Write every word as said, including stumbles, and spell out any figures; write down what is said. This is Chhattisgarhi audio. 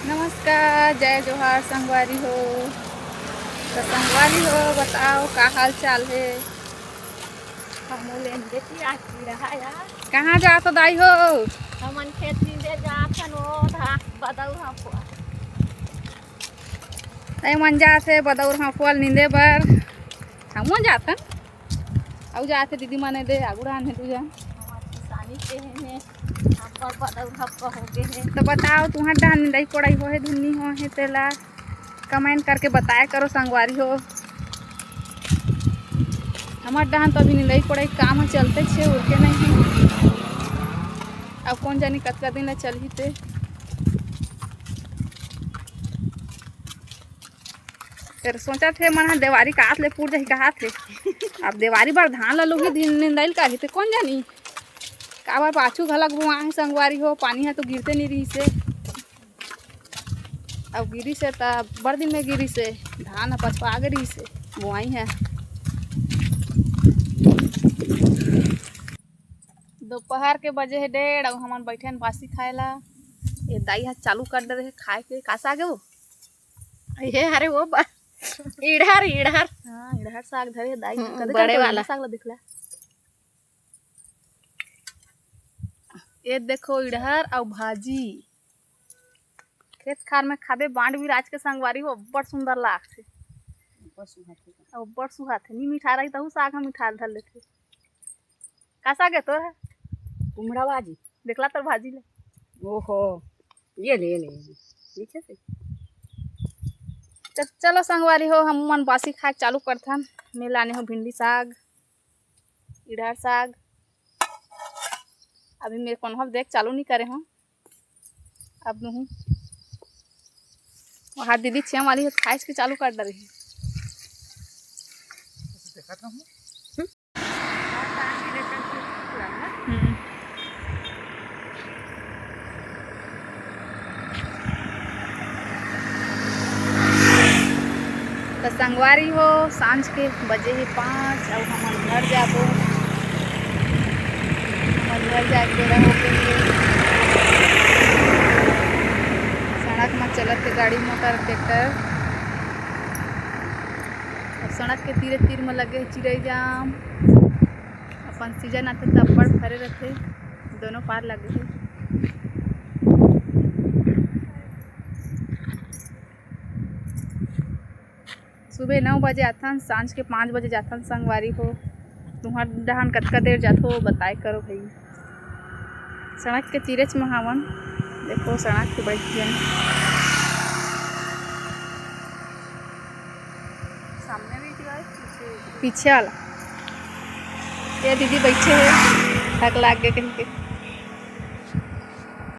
नमस्कार, जय जोहार संगवारी हो। तो संगवारी हो, बताओ का हाल चाल हे? हमू लेन देखी आज कीड़ा है यार। कहाँ जात हो दाई हो? हमन खेत नींदे जात हन, वो धा-, बदऊ हफुआ। ए मन जात हे बदऊ हफुआ ल नींदे बर। हमू जात हन। अउ जात हे दीदी मने दे, आगू डहान हे दू झन। हमार किसानी के हे ने, अब्बड़ बदऊ हफुआ हो गे हे। तो बताओ, तुहर डहान निंदई कोड़ई हो हे धुन नी हो हे तेला? Comment करके बताया करो संगवारी हो। हमर डहान तो अभी निंदई कोड़ई काम ह चलते छे, उरके नहीं है। अब कौन जानी कतका दिन ला चलही ते। फेर सोचत हे मन ह देवारी कात ले पूर जाही कहात हे। अब देवारी बर धान ला लुही दिन निंदाइल काही ते कौन जानी। काबर पाछू घलक बोआए संगवारी हो, पानी ह तो गिरते नहीं रहिसे। अब गिरिसे त बड़ दिन में गिरिसे, धान ह पछपा गे रहिसे, बोआई है। दोपहर के बजे हे डेढ़, अउ हमन बैठे हन बासी खाए ला। ये दाई ह चालू कर दे रहे खाए के। का साग हे वो? ये अरे वो बा-, इड़हर, इड़हर। हाँ, इड़हर साग धरे हे दाई ह। हम्म, कदे बड़े कदे वाला। साग ला दिखला। ये देखो इड़हर अउ भाजी। खेत खार में खाबे बांट बिराज के संगवारी हो, अब्बड़ सुंदर लागथे। अब्बड़ सुहाथे। अब्बड़ सुहाथे। नी मिठा रही तहू साग ह मिठा धर लेथे। का साग हे तोर? कुमड़ा भाजी। देखला तोर भाजी ले। ओहो, ये ले, ये ले, ये ले। पीछे से। त चलो संगवारी हो, हम मन बासी खाए चालू करथन। मैं लाने हो भिंडी साग, इड़हर साग। अभी मेरे को हम देख चालू नहीं करे हो। अब नहूँ वहाँ दीदी छेम वाली है, खाइस के चालू कर डरी। हम्म। त संगवारी हो, सांझ के बजे हे पाँच, अउ हमन घर जाबो। हमन घर जाए के बेरा हो गे हे। सड़क म चलत हे गाड़ी मोटर, ट्रैक्टर। अब सड़क के तीरे तीर म लगे हे चिरई जाम। अपन सीजन आथे त अब्बड़ भरे रथे, दोनों पार लगे हे। सुबह नौ बजे आथन, सांझ के पाँच बजे जाथन संगवारी हो। तुहर डहान कतका देर जाथो, बताए करो भाई। सड़क के तीरेच म हावन, देखो सड़क के बैठ गए। सामने भी पीछे वाला। ये दीदी बैठे हे, थक लाग गए कहीं के।